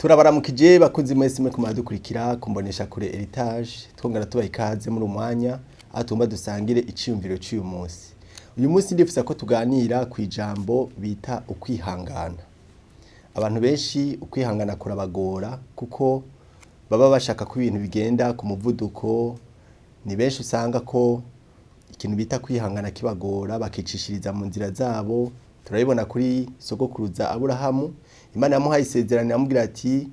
Turabaramukije bakunzi mwese mwe kumara kumbonesha kure Heritage, twongera tubaha ikaze muri umwanya aho tugomba dusangire iciyumviro cy'uyu munsi. Uyu munsi ndifuza ko tuganira ku ijambo bita ukwihangana. Abantu benshi ukwihangana kurabagora kuko baba bashaka ko ibintu bigenda ku muvuduko. Ni benshi usanga ko ikintu bita kwihangana kibagora, bakicishiriza mu nzira zabo. Turabibona kuri sogokuruza Aburahamu. Imana yamuhaye isezerano, yamubwira ati: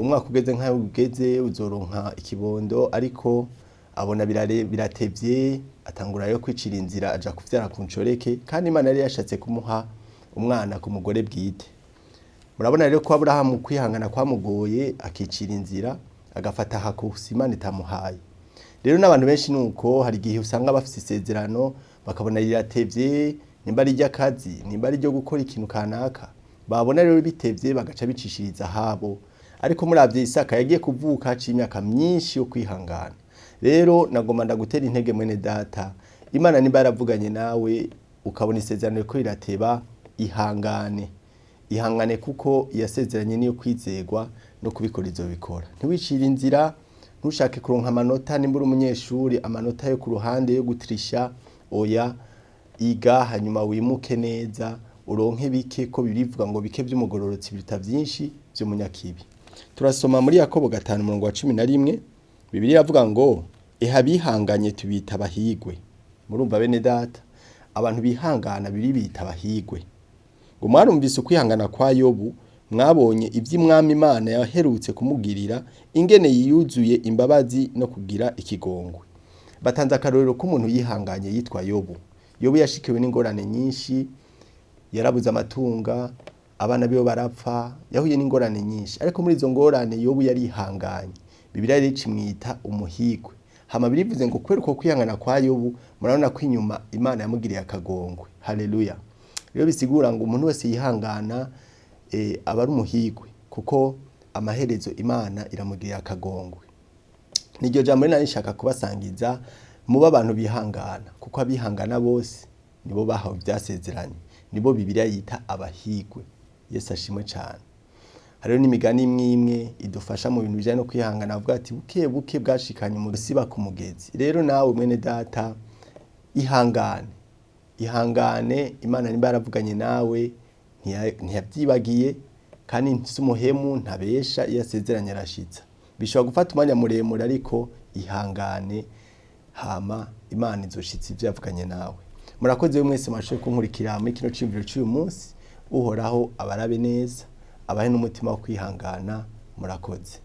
"Umwaka ugeze nk'aho ugeze uzoronka ikibondo." Ariko abona biratevye, atangura rero kwicira inzira, aja kuvyara ku nshoreke, kandi Imana yari yashatse kumuha umwana ku mugore bwite. Murabona rero ko Aburahamu kwihangana kwamugoye, akicira inzira, agafata hakusi Imana itamuhaye. Rero n'abantu benshi nuko hari igihe usanga bafise isezerano, bakabona riratevye, nimba ari iry'akazi, nimba ari iryo gukora ikintu kanaka, babona rero bitevye bagaca bicishiriza ahabo. Ariko muravye, Isaka yagiye kuvuka haciye imyaka myinshi yo kwihangana. Rero nagomba ndagutera intege, mwene data. Imana nimba yaravuganye nawe, ukabona isezerano riko rirateba, ihangane, ihangane, kuko iyasezeranye niyo kwizegwa, no kubikora izobikora. Ntiwicire inzira, ntushake kuronka amanota, nimba uri umunyeshuri, amanota yo ku ruhande yo gutirisha. Oya, iga hanyuma wimuke neza, uronke bike, ko birivuga ngo bike by'umugororotsi biruta byinshi by'umunyakibi. Turasoma muri Yakobo 5 umurongo wa 11. Bibiliya iravuga ngo: "Eha bihanganye tubita abahigwe." Murumva bene data, abantu bihangana biri bita abahigwe. Ngo: "Mwarumvise ukwihangana kwa Yobu, mwabonye iby'Imwami Imana yaherutse kumugirira, ingene yiyuzuye imbabazi no kugira ikigongwe." Batanze akarorero k'umuntu yihanganye yitwa Yobu. Yobu yashikiwe n'ingorane nyinshi, yarabuze amatunga, abana biwe barapfa, yahuye n'ingorane nyinshi. Ariko muri izo ngorane Yobu yarihanganye. Bibiliya rero imwita umuhigwe. Hama birivuze ngo kubera uko kwihangana kwa Yobu, murabona ko inyuma Imana yamugiriye akagongwe. Haleluya! Rero bisigura ngo umuntu wese yihangana aba ari umuhigwe, kuko amaherezo Imana iramugirira akagongwe. Niryo jambo rero nari nshaka kubasangiza: muba abantu bihangana, kuko abihangana bose nibo bahawe ivyasezeranye, nibo Bibiliya yita abahigwe. Yesu ashimwe cane. Hariho n'imigani imwe imwe idufasha mu bintu bijanye no kwihangana, avuga ati: "Buke buke bwashikanye umusiba ku mugezi." Rero nawe mwene data, ihangane, ihangane. Imana nimba yaravuganye nawe, ntiyavyibagiye, kandi si umuhemu, ntabesha. Iyo asezeranye arashitsa. Bishobora gufata umwanya muremure, ariko ihangane, hama Imana izoshitsa ivyo yavuganye nawe. Murakoze mwese mwashoboye kunkurikira muri kino ciyumviro c'uyu munsi. Uhoraho abarabe neza, abahe n'umutima wo kwihangana. Murakoze.